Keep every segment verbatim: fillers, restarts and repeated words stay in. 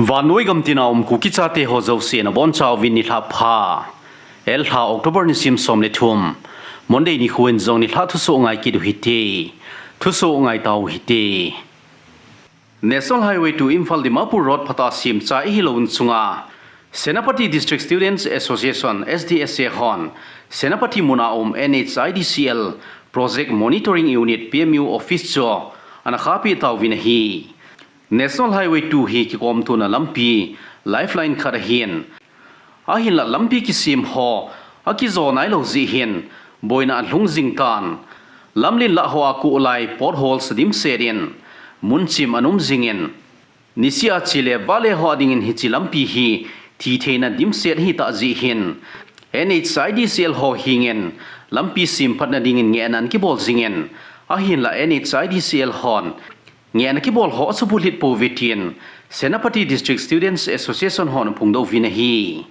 Vannoi gamtina um Kuki chate ho jouse nabonchauvin nilhah pha. Elha October nisim som le thum, Monday nikho in jong nilhah thusoh ngai kit u hite. Thusoh ngai tau hite. National Highway two Imphal Dimapur Road phatah a semchai ahilou un chunga Senapati District Students Association, S D S A, hon Senapati muna um N H I D C L Project Monitoring Unit, P M U Office chu ana khahpeh tauvin ahi. National Highway two hi kikomtona lampi lifeline khat ahin, ahinlah lampi kisem ho akijo nailou jeh hin boina alhung jing tan, lamlen lah hoa koh lai potholes dimset in munchim ana um jingin, niseh a chele vahle ho adingin hiche lampi hi thitheina dimset ahitah jeh hin N H I D C L ho hengin lampi semphatna dingin ngehna ana kibol jingin, ahinlah N H I D C L hon ngehna kibol ho asubulhit pouve tin Senapati District Students Association hon aphongdoh uvin ahi.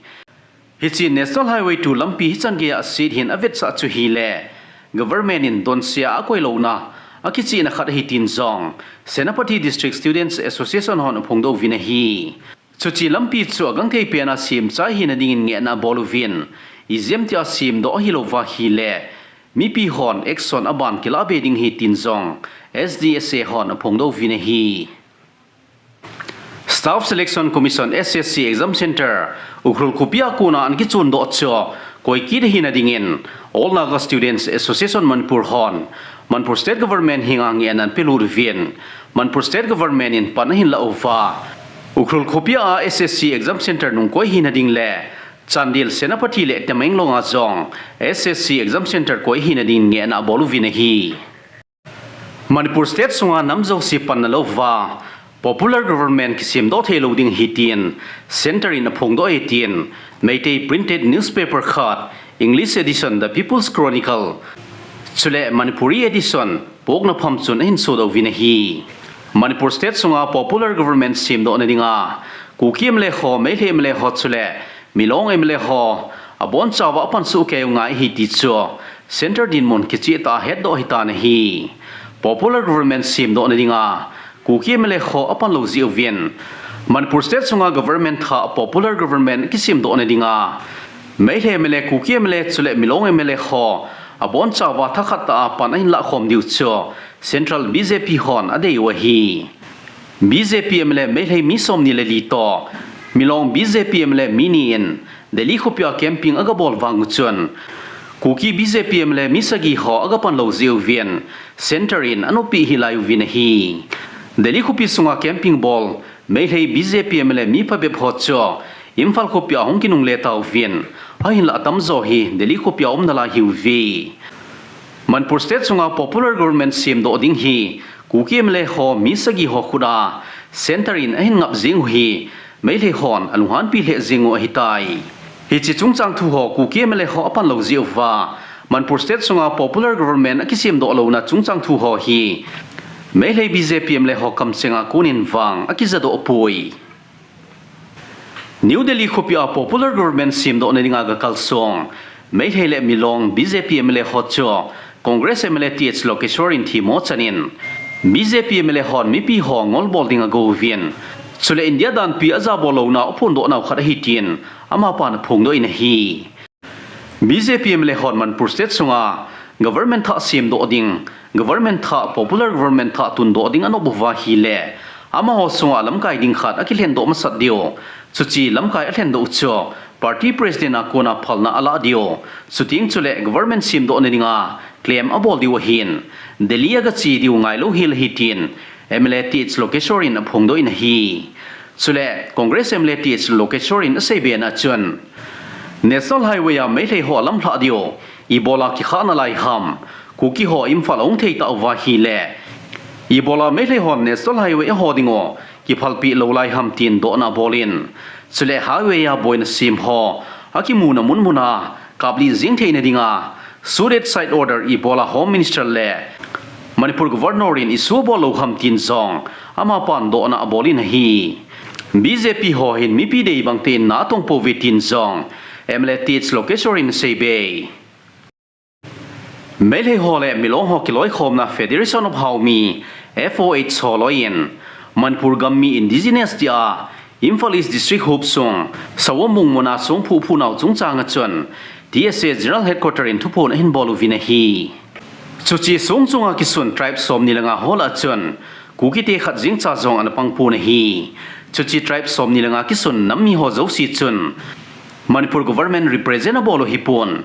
Hiche National Highway two lampi hichan geiya aset hin avetsah chu ahile, government in donse a akoilouna akichehna khat ahi tin jong Senapati District Students Association hon aphongdoh uvin ahi. Chuche lampi chu agangthei pena semchai hina dingin ngehna abol uvin, ijemtia semdoh ahilouva ahile, mipi hon action aban kilah be ding ahi tin jong S D S A hon aphongdoh uvin ahi. Staff Selection Commission, S S C, Exam Centre Ukhrul khopia kona ana kichondoh chu koikit ahina dingin All Naga Students Association Manipur hon Manipur State Government henga ngehna ana pelut uvin, Manipur State Government in pan ahin lah uva, Ukhrul khopia a S S C Exam Centre nungkoi hina ding le Chandel, Senapati le Tamenglong a jong S S C Exam Centre koi hina dingin ngehna abol uvin ahi. Manipur State sunga nam jouse panna louva popular government kisemdoh theilou ding ahi tin Centre in aphongdoh e tin Meitei printed newspaper khat, English edition The People's Chronicle, chule Manipuri edition Poknapham chun ahin sodoh uvin ahi. Manipur State sunga popular government semdohna dinga Kuki M L A ho, Meitei M L A ho chule Milong M L A ho abonchauva apansoh kei u ngai ahi ti chu Centre dinmun kicheh tah a hetdoh ahitan ahi. Popular government semdohna dinga Kuki M L A ho apanlou jeh uvin, Manipur State sunga government thah popular government kisemdohna dinga Meitei M L A, Kuki M L A chule Milong M L A ho abonchauva thakhat tah a pan ahin lahkhom diu chu Central B J P hon adei u ahi. B J P M L A Meitei mi somni le li toh Milong B J P M L A mi ni in Delhi khopia camping agabol vang uchun Kuki B J P M L A mi sagi ho agapanlou jeh uvin Centre in anoppi hih lai uvin ahi. Delhi khopi sunga camping bol Meitei B J P M L A mi phabep ho chu Imphal khopia hung kinungle tauvin, ahinlah atamjo hi Delhi khopia umnalai ahiuve. Manipur State sunga popular government semdoh ding hi Kuki M L A ho mi sagi ho khut a Centre in ahin ngap jing u hi Meitei hon alunghanpi lheh jing u ahitai. Hiche chungchang thu ho Kuki M L A ho apanlou jeh uva Manipur State sunga popular government akisemdoh louna chungchang thu ho hi Meitei B J P M L A ho kamchenga konin vang akijadoh poi. New Delhi khopia popular government semdohna dinga gakalsong Meitei le Milong B J P M L A ho chu Congress M L A T H Lokeshwar in themmo chanin B J P M L A hon mipi ho ngolbol ding agouvin, chule India danpi ajabol louna aphondoh nau khat ahi tin amapan aphongdoh in ahi. B J P M L A hon Manipur State sunga government thah semdoh ding, government thah, popular government thah tundoh ding anop uva ahile, amaho sunga lamkai ding khat akilhendoh masat diu. Chuche lamkai alhendoh u chu party president a kona phalna alah diu, chuteng chule government semdohna dinga claim abol diu ahin, Delhi agache diu ngailou hel ahi tin M L A T H Lokeshwar in aphongdoh in ahi. Chule Congress M L A T H Lokeshwar in aseibena chun, National Highway a Meitei ho alamlhah diu ibola kikhahna lai ham, Kuki ho Imphal ahung thei tauva ahile, ibola Meitei hon National Highway aho dingu kiphalpeh lou lai ham tin dohna abolin, chule highway a boina sem ho akimuna munmuna kaplih jing theina dinga shoot at sight order ibola Home Minister le Manipur Governor in issue abol lou ham tin jong amapan dohna abolin ahi. B J P ho hin mipi dei bangtah in na atong pouve tin jong M L A T H Lokeshwar in aseibe. Meitei ho le Milong ho kiloikhomna Federation of Haomi, F O H ho loiyin Manipur gammi indigenous tia Imphal East District hopsung Sawomung muna songphu phunau chungchang a chun T S A General Headquarter in thuphon ahin bol uvin ahi. Chuche song chunga kisun tribe somni le nga ho lah a chun Kukite khat jeng cha jong ana pang pon ahi. Chuche tribe somni le nga kisun nam mi ho jouse chun Manipur government represent abol u hipon.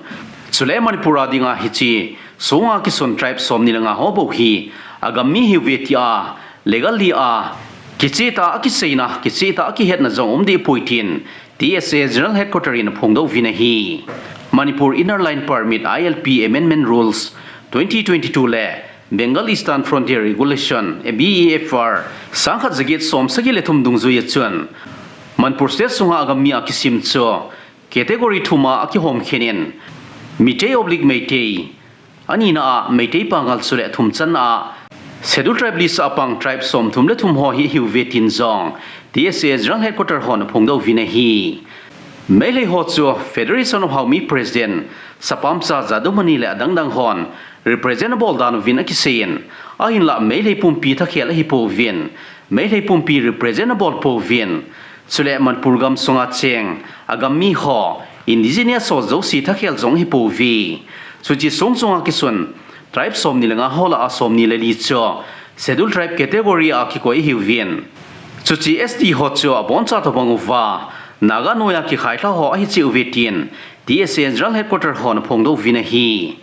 Chule Manipur a dinga hiche songa kisun tribe somni le nga ho bou hi agam mi ahiuve tia legally a kicheh tah a kiseina, kicheh tah a kihetna jong um deh poi tin T S A General Headquarter in aphongdoh uvin ahi. Manipur Inner Line Permit, I L P Amendment Rules twenty twenty-two le Bengal Eastern Frontier Regulation, B E F R, sangkhat jaget somsagi le thum dungjui a chun Manipur State sunga agam mi a kisem chu category thum a akihom khen in, Meitei oblique Meitei, anina a Meitei Pangal chule athum channa a Scheduled Tribe list a pang tribe somthum le thum ho hi ahiuve tin jong T S A General Headquarter hon aphongdoh uvin ahi. Meitei ho chu Federation of Haomi President Sapamcha Jadumani le adangdang hon represent abol dan uvin akiseiyin, ahinlah Meitei pumpi thakhel ahipouvin, Meitei pumpi represent abol pouvin, chule Manipur gamsunga cheng agam mi ho, indigenous ho jouse thakhel jong ahipouve. Chuche song chunga kisun tribe somni le nga ho lah a somni le li chu Scheduled Tribe category a kikoi ahiuvin, chuche S T ho chu aboncha tobang uva Naga noiya kikhailha ho ahi cheh uve tin T S A General Headquarter hon aphongdoh uvin ahi.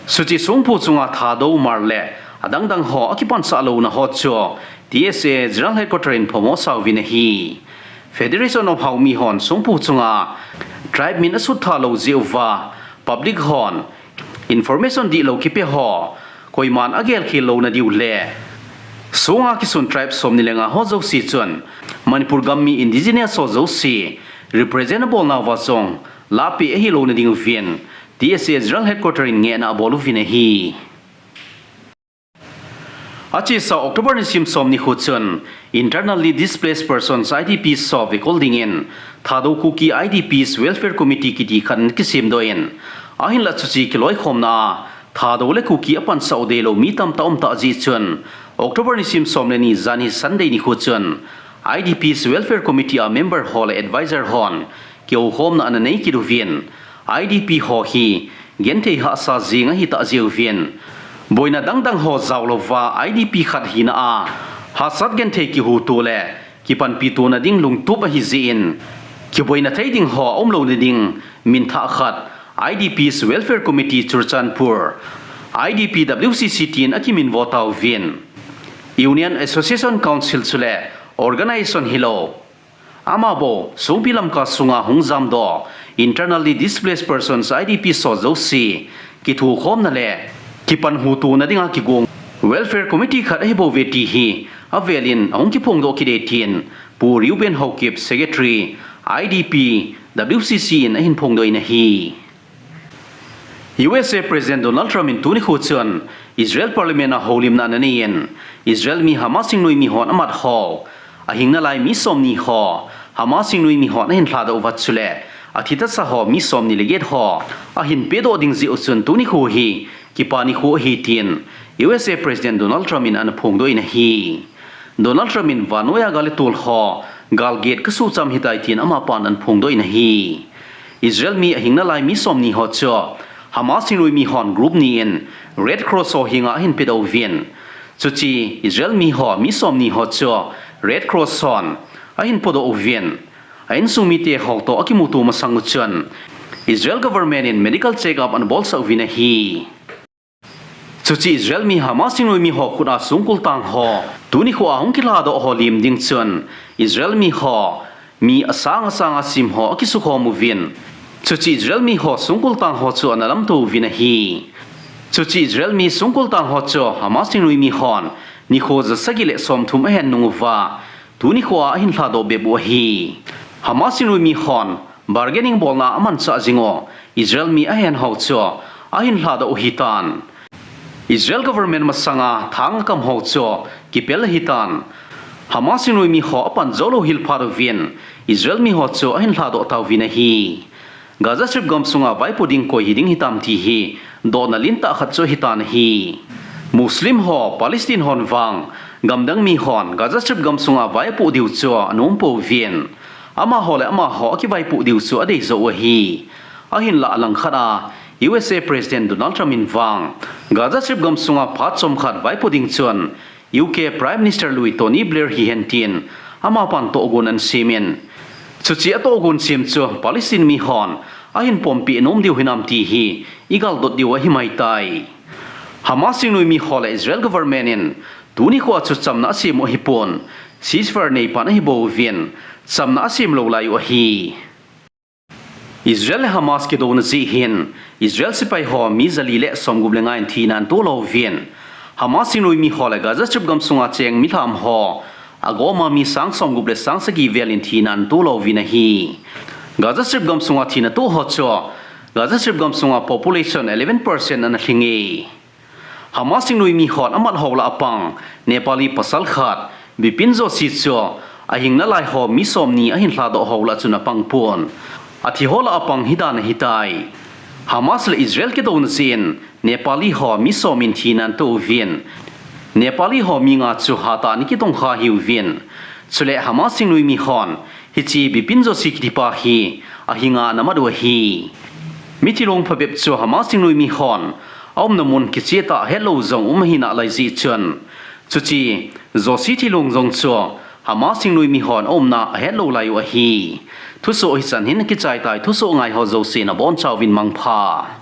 Chuche songphu chunga Thadou, Hmar le adangdang ho akipansah louna ho chu T S A General Headquarter in phamosah uvin ahi. Federation of Haomi hon songphu chunga tribe min asut tha lou jeh uva public hon information dihlou kipe ho koiman agel khel louna diu le songa kisun tribe somni le nga ho jouse chun Manipur gam mi indigenous ho jouse represent abolnauva jong lahpeh ahi louna dinguvin T S A General Headquarter in ngehna abol uvin ahi. Achesa October nisim som nikho chun Internally Displaced Persons, I D Ps, ho vekol dingin Thadou Kuki I D Ps Welfare Committee kiti khat ana kisemdoh in, ahinlah chuche kiloikhomna a Thadou le Kuki apansah u deilou mi tamtah umtah jeh chun October nisim som le ni janhi Sunday nikho chun I D Ps Welfare Committee a member ho le advisor hon kihoukhomna ana nei kit uvin, I D P ho hi genthei hahsa jeng ahitah jeh uvin, boina dangdang ho jaolouva I D P khat hina a hahsat genthei kihuhto le kipanpitona ding lungtup ahi jeh in, kiboina thei ding ho aumlouna ding minthah khat I D Ps Welfare Committee Churachandpur, I D P W C C tin akiminvo tauvin, Union Association Council chule organization hilou amabou songpi Lamka sunga hung jamdoh Internally Displaced Persons, I D Ps, ho jouse kithukhomna le kipanhuhtona dinga kigong Welfare Committee khat ahibouve ti hi avelin ahung kiphongdoh kit e tin Pu Reuben Haokip, Secretary, I D P W C C in ahin phongdoh in ahi. U S A President Donald Trump in tuni nikho chun Israel Parliament a houlimna ana neiyin, Israel mi Hamas hingnoimi hon amat ho, ahing nalai mi somni ho Hamas hingnoimi hon ahin lhadoh uva chule athi tasa ho mi somni le get ho ahin pedoh ding jeh u chun tuni nikho hi kipa nikho ahi tin U S A President Donald Trump in ana phongdoh in ahi. Donald Trump in vannoiya gal le tol ho galget kasuhcham ahitai tin amapan ana phongdoh in ahi. Israel mi ahing nalai mi somni ho chu Hamas hingnoimi hon group ni in Red Cross ho henga ahin pedoh uvin, chuche Israel mi ho mi somni ho chu Red Cross hon ahin podoh uvin, a insung mite ho toh akimuto masang u chun Israel government in medical check up ana bolsah uvin ahi. Chuche Israel mi Hamas hingnoimi ho khut a songkul tang ho tuni nikho a hung kilhadoh ho lim ding chun Israel mi ho mi asang asang a sem ho akisukhom uvin, chuche Israel mi ho songkul tang ho chu ana lamto uvin ahi. Chuche Israel mi songkul tang ho chu Hamas hingnoimi hon nikho jasagi le somthum ahen nung uva tuni nikho a ahin lhadoh bep u ahi. Hamas hingnoimi hon bargaining bolna amanchah jing u Israel mi ahen ho chu ahin lhadoh u ahitan, Israel government masanga thang akam ho chu kipel ahitan, Hamas hingnoimi ho apan joulou hil phat uvin Israel mi ho chu ahin lhadoh tauvin ahi. Gaza Strip gamsunga vaipo ding koi hiding hitam ti hi dohna lentah khat chu ahitan ahi. Muslim ho Palestine hon vang Gamdang mi hon Gaza Strip gamsunga vaipoh diu chu anom pouvin, amaho le amaho akivaipoh diu chu adei jou u ahi. Ahinlah alangkhat a U S A President Donald Trump in vang Gaza Strip gamsunga phat chomkhat vaipoh ding chun U K Prime Minister lui Tony Blair hihen tin amapan tohgon ana semin, chuche atohgon sem chu Palestine mi hon ahin pompi nom diu hinam ti hi igaldot diu ahi maitai. Hamas thingnoi mi ho le Israel government in tuni khoa chu chamna asem u ahipon, ceasefire neipan ahi bouvin, chamna asem lou lai u ahi. Israel le Hamas kidouna jeh hin Israel sepai ho mi jali le somgup le nga in thina ana tolouvin, Hamas thingnoi mi ho le Gaza Strip gamsunga cheng milham ho agoma mi sang somgup le sang sagi vel in thina ana tolouvin ahi. Gaza Strip gamsunga thina to ho chu Gaza Strip gamsunga population eleven percent ana lhinge. Hamas thingnoi mi hon amat ho lah a pang Nepali pasal khat Bipin Joshi chu ahing nalai ho mi somni ahin lhadoh ho lah chun apang pon, athi ho lah a pang hidan ahitai. Hamas le Israel kidouna jeh in Nepali ho mi som in thina ana touvin, Nepali ho mi nga chu hatah in akitongkha hiuvin, chule Hamas thingnoi mi hon hiche Bipin Joshi kitipa hi ahinga ana mat u ahi. Mithi long phabep chu Hamas thingnoi mi hon aumna mun kicheh tah hetlou jong um ahi nalai jeh chun, chuche Joshi thilong jong chu Hamas thingnoi mi hon aumna ahetlou lai u ahi. Thusoh hichan hin akichai tai, thusoh ngai ho jousen abonchauvin mangpha.